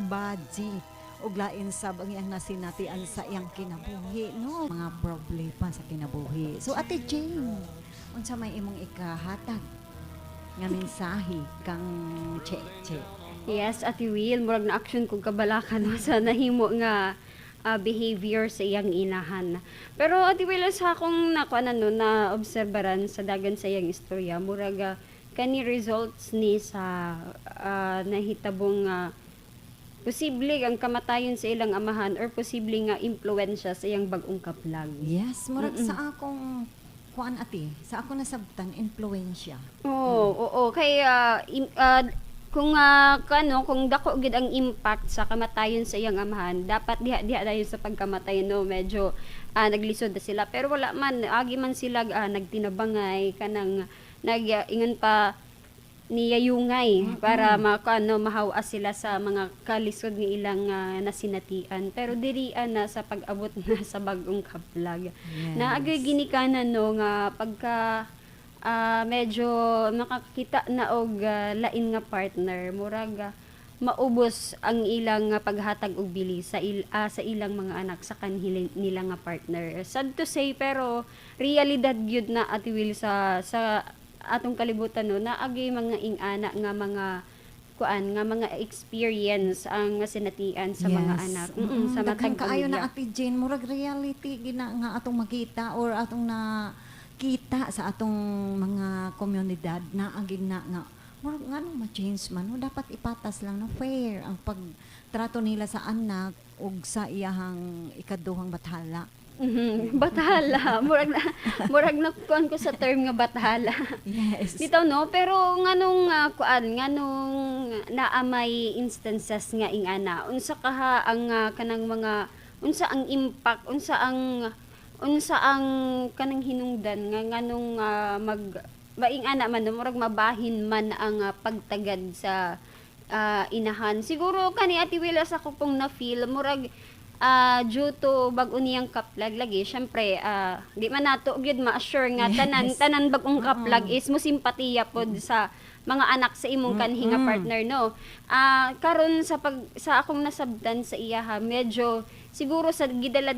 Baji ug lain sab ang iyang nasinatian sa iyang kinabuhi, no, mga problema sa kinabuhi. So, Ate Jane, unsa may imong ikahatag nga mensahe kang Che Che? Yes, Ate Will, murag na action kog kabalaka, no, sa nahimo nga behavior sa iyang inahan. Pero, Ate Will, sa akong nakuha na, no, na obserbaran sa dagan sa iyang istorya, murag kani results ni sa nahitabong posible ang kamatayon sa ilang amahan or posible nga impluwensya sa iyang bag-ong kaplag. Yes, murag sa akong kuan, ate, sa ako nasabtan, influensya. Oo. Kay kung kano, kung dako gid ang impact sa kamatayon sa iyang amahan, dapat diha diha dayon sa pagkamatay, no, medyo naglisod na sila. Pero wala man, agi man sila nagtinabangay, kanang nag ingon pa niyayungay para makaano, mahawa sila sa mga kalisod nga ilang nasinatian. Pero dirian na sa pag-abot na sa bag-ong kaplag. Na agoy ginikanan, no, nga pagka medyo makakita na og lain nga partner, murag maubos ang ilang paghatag og bili sa ilang mga anak sa kanhi nila nga partner. Sad to say, pero realidad gyud na, Ate Will, sa atong kalibutan, no, naagay mga ingana nga mga kuan nga mga experience ang sinatian sa mga anak sa Daghan matag kaayo na, pamilya. Ate Jane, murag reality gina nga atong makita or atong na kita sa atong mga komunidad na agin na nga murag ngano ma-change man, no? Dapat ipatas lang, no, fair ang pagtrato nila sa anak ug sa iyahang ikaduhang bathala. Bathala. Murag na kuan ko sa term nga bathala. Bitaw, no, pero nganong kuan, nganong naa may instances nga ingana, unsa kaha ang kanang mga unsa ang impact, unsa ang kanang hinungdan nga nganong mag maing ana man, no, murag mabahin man ang pagtagad sa inahan? Siguro kani, Ate Willa, sa ako pong na feel, murag due to bag-o niyang kaplag lagi, syempre di man nato gyud ma-assure nga tanan tanan bag-ong kaplag is mo simpatiya pod sa mga anak sa imong kanhi nga partner, no. Karon sa pag sa akong nasabtan sa iya ha, medyo siguro sa gidala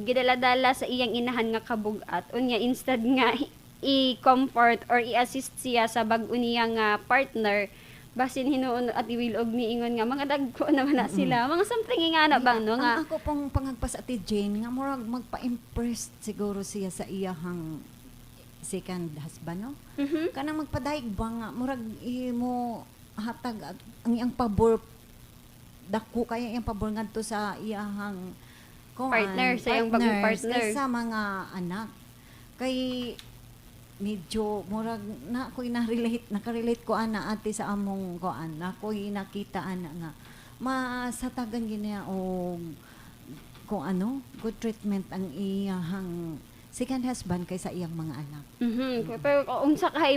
gidaladala sa iyang inahan nga kabugat, unya instead nga i-comfort or i-assist siya sa bag-o niya nga partner, basin hinuon, Ate Will, og niingon nga mga dagko naman na sila, mga something nga na ba, no, nga Ang ako pong pangagpas, Ate Jane, nga murag magpa-impress siguro siya sa iyahang second husband, no? Kanang magpadayeg ba nga murag imo hatag ang iyang pabor, dako kaya iyang pabor ngadto sa iyahang kuan, Partner, sa iyang bagong partner. Kaysa mga anak. Kay medyo murag na ako'y na-relate, nakarelate ko ana, ate, sa among kuan, ako'y nakita ana nga masatagan gid niya og kung ano, good treatment ang iyahang second husband kaysa iyang mga anak. Pero unsa kay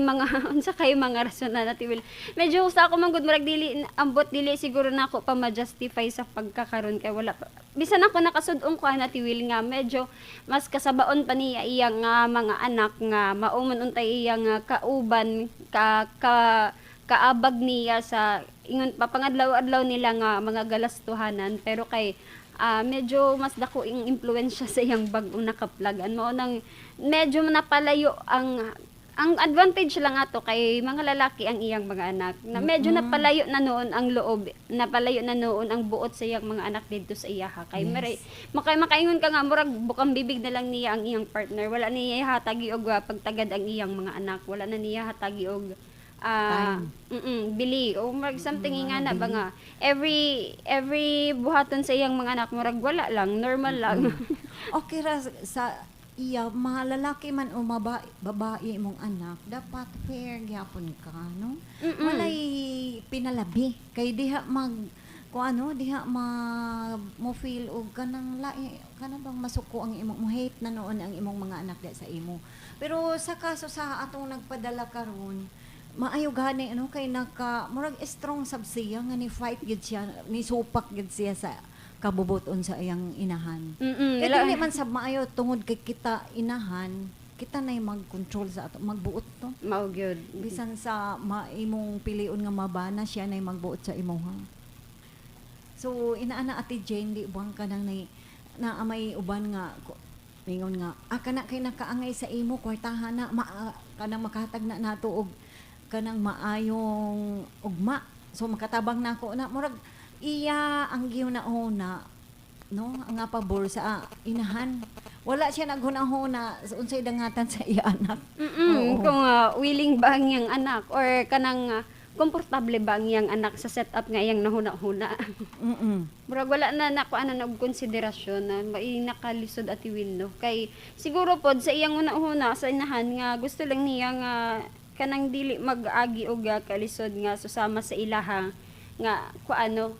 mga rason na, Ate Will? Medyo sa ako man gud, murag dili ambot, dili siguro na ako pa ma-justify sa pagkakaron kay wala pa. Bisan ako nakasud-ong ko, Ate Will, nga medyo mas kasabaon pa niya iyang nga mga anak nga mao man untay iyang nga kauban ka, ka kaabag niya sa ingon pa pangadlaw-adlaw nila nga mga galastuhanan, pero kay medyo mas dako ang impluwensya sa iyang bag-ong nakaplagan, mao nang medyo napalayo. Ang advantage lang ato kay mga lalaki ang iyang mga anak na medyo napalayo na noon ang loob, napalayo na noon ang buot sa iyang mga anak didto sa iyaha kay mare makaingon ka nga murag bukang bibig na lang niya ang iyang partner. Wala niya hatagi og pagtagad ang iyang mga anak, wala na niya hatagi og Time. Bili o murag something nga na ba bili. Nga every buhaton sa iyang mga anak murag wala lang, normal lang. Okay ra sa iya, mga lalaki man o babae imong anak, dapat fair gyapon ka, no? Walay pinalabi kay diha mag kung ano diha ma mo feel og kanang lai kana bang masuko ang imong, mo hate na noon ang imong mga anak diha sa imo. Pero sa kaso sa atong nagpadala karon, maayo gani, ano, kay naka murag strong sab siya nga ni fight gid siya, ni supak gid siya sa kabubuton sa iyang inahan. Kay dili man sab maayo tungod kay kita inahan, kita nay mag-control sa ato, magbuot to. Mao gyud. Bisan sa maimong pilion nga mabana, siya nay magbuot sa imuha. So inaana, Ate Jane, di buang ka nang nay na may uban nga mingon nga kana kay nakaangay sa imo kwartahan na ma, kanang makahatag na nato og kanang maayong ugma, so makatabang nako na. Murag iya ang gihuna-huna, no, ang nga pabor sa inahan. Wala siya naghuna-huna sa unsay dangatan sa iya anak. Kung willing ba ang iyang anak or kanang komportable ba ang iyang anak sa setup nga iyang nahuna-huna. Murag wala na nako ana og konsiderasyon na mai nakalisod, Ate Will, no. Kay siguro pod sa iyang una-una sa inahan nga gusto lang niya nga kanang dili mag-agi og kalisod nga susama sa ilaha nga kuano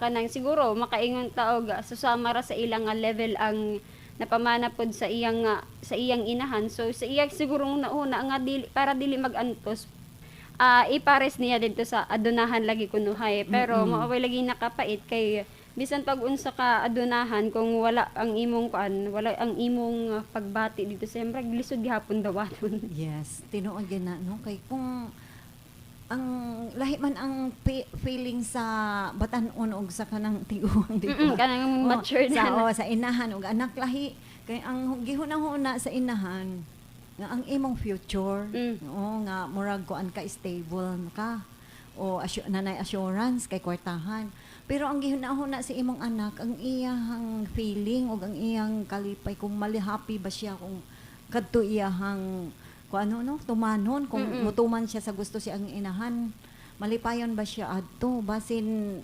kanang siguro makaingon ta og susama ra sa ilang nga level ang napamana pod sa iyang sa iyang inahan. So sa iyang siguro una-una nga dili para dili mag-antos, ipares niya dito sa adunahan lagi kunuhay, pero mao lagi nakapait kay bisan pag unsa ka adunahan, kung wala ang imong kuan, wala ang imong pagbati dito sa murag lisod gihapon dawaton. Yes, tinuod gyud na, no, kay kung ang lahi man ang feeling sa batan-on og sa kanang tiguang, di ba? Kanang mature sa, na. Oh, sa inahan og anak lahi kay ang gihuna-huna sa inahan nga ang imong future, oo, nga murag kuan ka, stable ka o nanay assurance kay kwartahan. Pero ang gihuna-huna sa imong anak ang iyang feeling ug ang iyang kalipay, kung mali happy ba siya kung kadto iyahang kung ano, no, tumanon, kung mutuman siya sa gusto siya ang inahan, malipayon ba siya adto, basin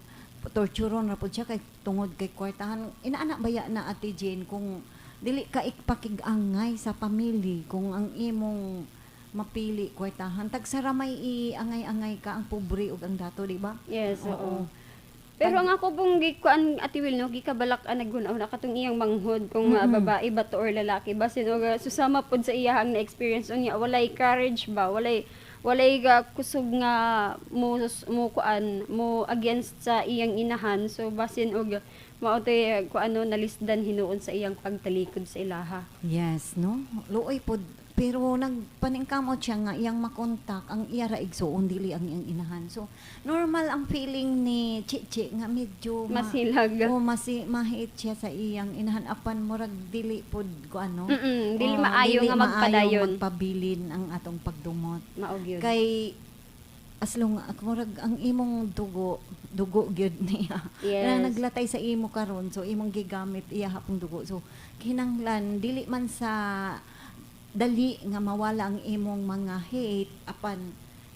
torturon ra pud siya kay tungod kay kwartahan. Inaana baya na, Ate Jane, kung dili ka ipakig-angay sa pamilya, kung ang imong mapili kwartahan, tagsara may iangay-angay ka ang pobre ug ang dato, di ba? Yes, oo. Pero ang ako pong gikuan, Ate Will, no, gikabalak ang naghuna-huna katong iyang manghod kung babae ba to or lalaki, basin og susama pod sa iyahang na experience unya walay courage ba, walay ga kusog nga mo mo kuan mo against sa iyang inahan. So basin og mao toy kuano nalisdan hinuon sa iyang pagtalikod sa ilaha. Yes, no? Luoy pod, pero nagpaningkamot siya nga iyang makontak ang iya ra igsuon, dili ang iyang inahan. So normal ang feeling ni Chichi nga medyo Masilag. O masi mahit siya sa iyang inahan, apan murag dili pod ko ano. Dili Oh, maayo dili nga magpadayon. maayo magpabilin ang atong pagdumot. Mao gyud. Kay as long ako murag ang imong dugo, dugo gyud niya. Na naglatay sa imo karon, so imong gigamit iya hapong dugo. So kinahanglan dili man sa dali nga mawala ang imong mga hate, apan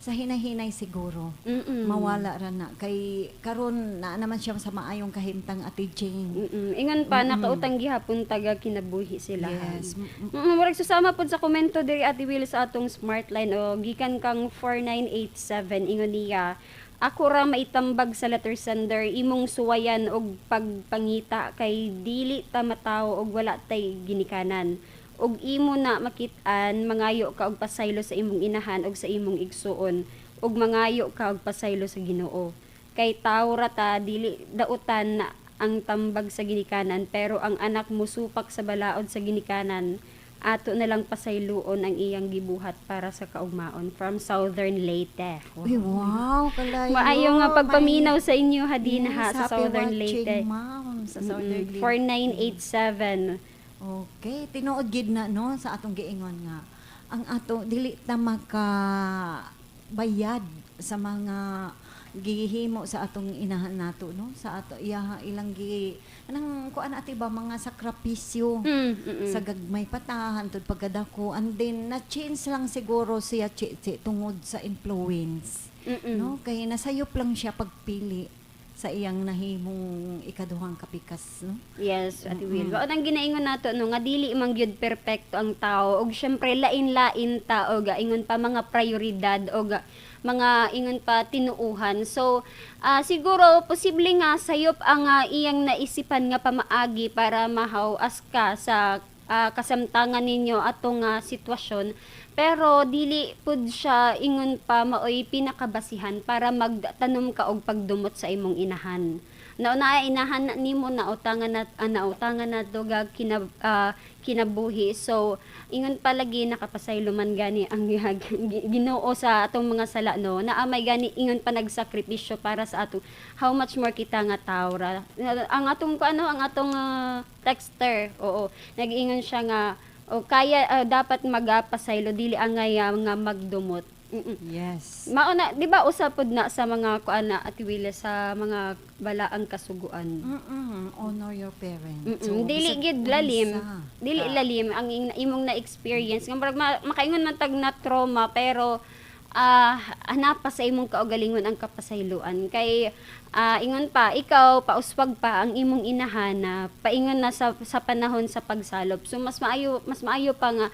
sa hinay-hinay siguro mawala ra na, kay karon na naman siya sa maayong kahimtang, Ate Jane. Ingon pa, nakautang gihapon taga kinabuhi sila. Yes. Murag susama pod sa komento diri, Ate Will, sa atong smart line o gikan kang 4987, ingon niya, "Ako ra maitambag sa letter sender, imong suwayan og pagpangita kay dili ta matawo og wala tay ginikanan. Og imo na makit-an, mangayo ka og pasaylo sa imong inahan og sa imong igsuon og mangayo ka og pasaylo sa Ginoo. Kay tawo ra ta, dili dautan na ang tambag sa ginikanan, pero ang anak musupak sa balaod sa ginikanan, ato na lang pasayloon ang iyang gibuhat para sa kaugmaon." From Southern Leyte. Uy, wow, kalayo. Maayo nga pagpaminaw sa inyo hadin Yes, ha sa happy Southern watching, Leyte. Ma'am, sa Southern Leyte. 4987. Okay, tinuod gid na, no, sa atong giingon nga ang ato dili ta maka bayad sa mga gihimo sa atong inahan nato, no, sa ato iya ilang gi anang kuan ati ba, mga sakripisyo sa gagmay patahan hantod pagkadako. And then na change lang siguro siya Chichi tungod sa influence, no, kay nasayop lang siya pagpili sa iyang nahimong ikaduhang kapikas, no? Yes, Ate Will. Mao nang ginaingon nato, no, nga dili man gyud perpekto ang tao ug syempre lain-lain ta og ingon pa mga prioridad og mga ingon pa tinuuhan. So, siguro posible nga sayop ang iyang naisipan nga pamaagi para mahaw-as ka sa kasamtangan ninyo atong sitwasyon, pero dili pud siya ingon pa maoy pinakabasihan para magtanom ka og pagdumot sa imong inahan. Nauna inahan na nimo nautangan na to gag kinabuhi. So ingon palagi, nakapasaylo man gani ang Ginoo sa atong mga sala, no? Naa may gani ingon pa nagsakripisyo para sa atong, how much more kita nga tao ra. Ang atong ano, ang atong texter, oo, nag-ingon siya nga o kaya dapat magapasaylo, dili angay nga magdumot. Mao na, di ba, usa pod na sa mga kuan na, Ate Willa, sa mga balaang kasuguan. Honor your parents. So, dili bisag gid lalim. unsa. Dili lalim ang imong na experience. Nga murag makaingon man tag na trauma, pero hanapa sa imong kaugalingon ang kapasayloan kay ingon pa ikaw pauswag pa ang imong inahan na paingon na sa panahon sa pagsalop. So mas maayo pa nga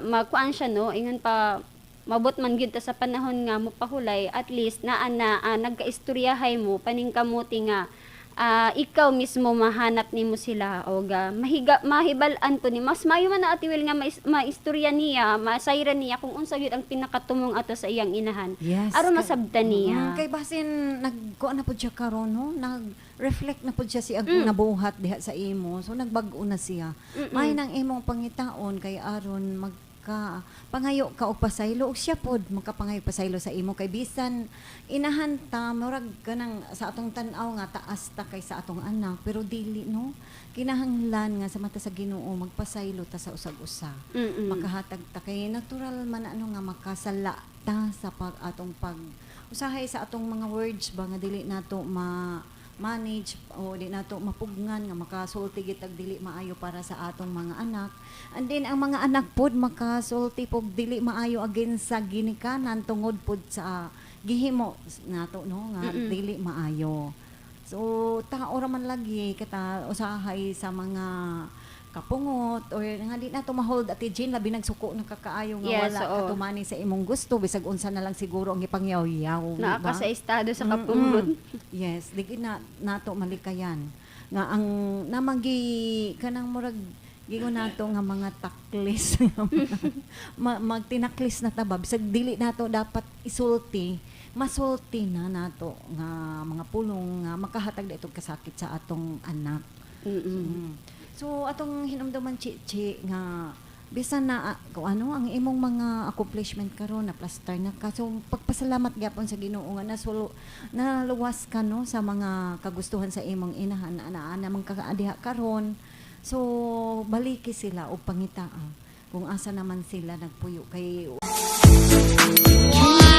makuan siya, no? Ingon pa, mabot man gyud ta sa panahon nga mopahulay, at least naa na nagkaistoryahay mo paningkamuti nga ikaw mismo mahanap nimo sila o ga mahiga mahibal-an po ni. Mas maayo man na, Ate Will, nga maistorya niya, masayran niya kung unsa gyud ang pinakatumong ato sa iyang inahan aron masabtan niya. Kay basin nagkuan na pud siya karon, no? Nag-reflect na pud siya sa iyang nabuhat diha sa imo. So nagbag-o na siya. May nang imong pangitaon kay aron magka pangayo ka og pasaylo ug siya pod makapangayo pasaylo sa imo, kay bisan inahan ta, murag kanang sa atong tan-aw nga taas ta kay sa atong anak, pero dili, no? Kinahanglan nga sa mata sa Ginoo magpasaylo ta sa usag-usa, makahatag ta, kay natural man ano nga makasala ta sa pag atong pag usahay sa atong mga words ba nga dili nato ma manage o di nato mapugngan nga makasulti gitag dili maayo para sa atong mga anak. And then ang mga anak pod makasulti pog dili maayo against sa ginikanan tungod pod sa gihimo nato, no, nga dili maayo. So tao ra man lagi kita usahay sa mga kapungot or nga di nato ma-hold, Ate Jane, labi nagsuko na kakaayo nga wala katumani sa imong gusto, bisag unsa na lang siguro ang ipangyaw-yaw, di Naa ba? ka sa estado sa kapungot. Yes, di gid na nato malikayan nga ang namagi kanang murag giingon nato nga mga taklis, magtinaklis na ta ba, bisag dili nato dapat isulti, masulti na nato nga mga pulong nga makahatag na itong kasakit sa atong anak. So atong hinumduman, Chi-Chi, nga bisan na kung ano ang imong mga accomplishment karon, na plaster na ka. So pagpasalamat gyapon sa Ginoo nga naluwas ka, no, sa mga kagustuhan sa imong inahan na naa naman ka diha karon. So baliki sila og pangitaa kung asa naman sila nagpuyo kay Wow!